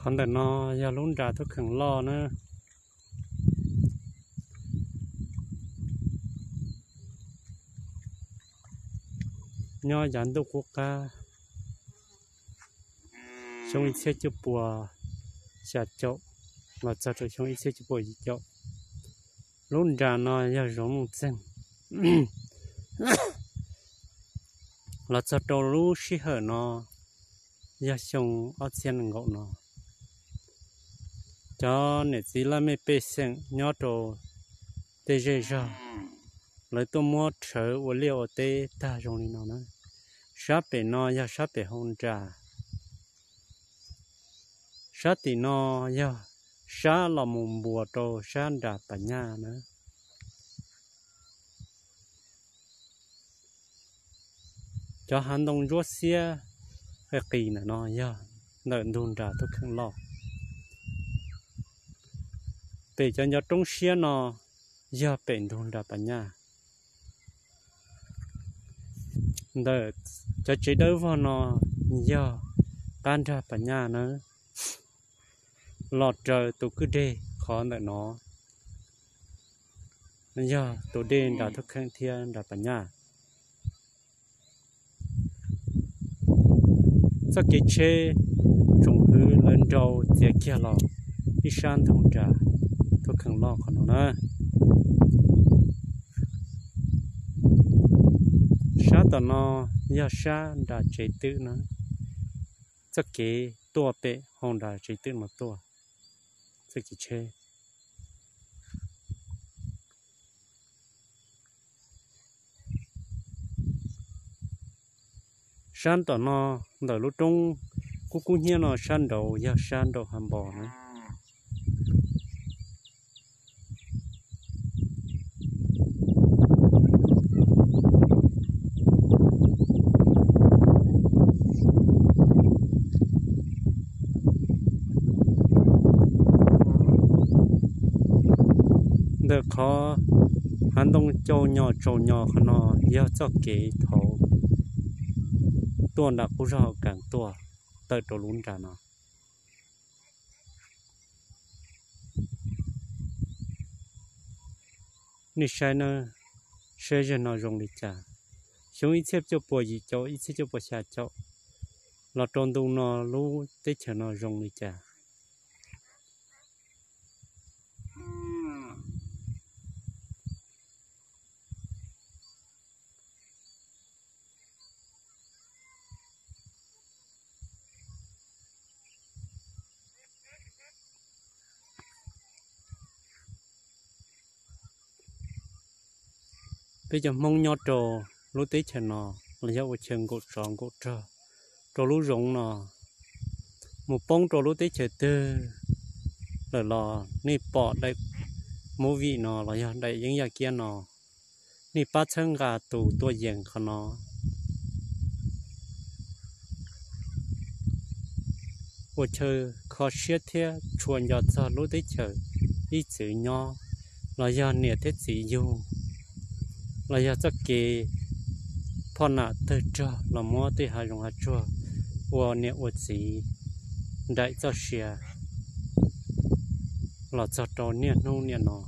Qhov ntawm no yog lub nras Thoob Kheem Loj na, nyob yav ntuj qub qab xyoo ib txhiab cuaj puas xya caum los txog rau xyoo ib txhiab cuaj puas yim caum. Lub nras no yog zoov Mooj Txeeg. Los txog rau lub sij hawm no yog xyoo ob txhiab nees nkaum no, cov niam txiv laj mej pej xeem nyob rau tej zej zog, lawv tuaj muab rhawv ua liaj ua teb tag zoo li no na. Sab pem no yog sab pem hauv nras, sab tim no yog sab los mus npuas rau sab nras Pas Nyaj na. Cov hav ntoo ntsuab xiab qis qis ntawm no yog ntawm ntug nras Thoob Kheem Loj. Pem cov ncov roob siab no yog pem ntug nras Pas Nyaj. Ntawm cov tsev dawb vog no yog qab nrag Pas Nyaj na. Los raws tus kwj deg qhov ntawm no yog tus dej nras Thoob Kheem thiab nras Pas Nyaj. Txoj kev tsheb tsoom hwv lawv nrau txiav kiag los ib sab ntug nras Thoob Kheem Loj qhov no na. Sab tom no yog sab nras tsev twm na. Txoj kev tuaj pem hauv nras tsev twm no tuaj, txoj kev tsheb. Sab tom no ntawm lub roob kub kub hnyiab no sab nraud yog sab nraum Hav Npos na. Ntawm qhov hav ntoo cau nyos tsaus nyos qhov no yog txoj kev thaum tuaj nram qub zog Kaas tuaj tawm rau lub nras no. Nej saib na, saib zag no zoo li cas. Xyoo ib txhiab cuaj puas yim caum, ib txhiab cuaj puas xya caum los rau ntu no lub teb chaws no zoo li cas. Peb cov Hmoob nyob rau lub teb chaws no los yog ua chaw nkaum tsov nkaum rog rau lub zoov no, mus poob rau lub teb chaws twg lawm los nej pom daim movie no los yog daim yeeb yaj kiab no, nej pab txhawb nqa tus tuaj yees qhov no. Ua chaw kho siab thiab tshua nco txog lub teb chaws ib txwm nyob, los yog niam thiab txiv yug, los yog txoj kev phoj nam tawg rog los muab tej hav zoov hav tsuag ua niam ua txiv nraim txoj sia los txog rau niaj hnub niaj no.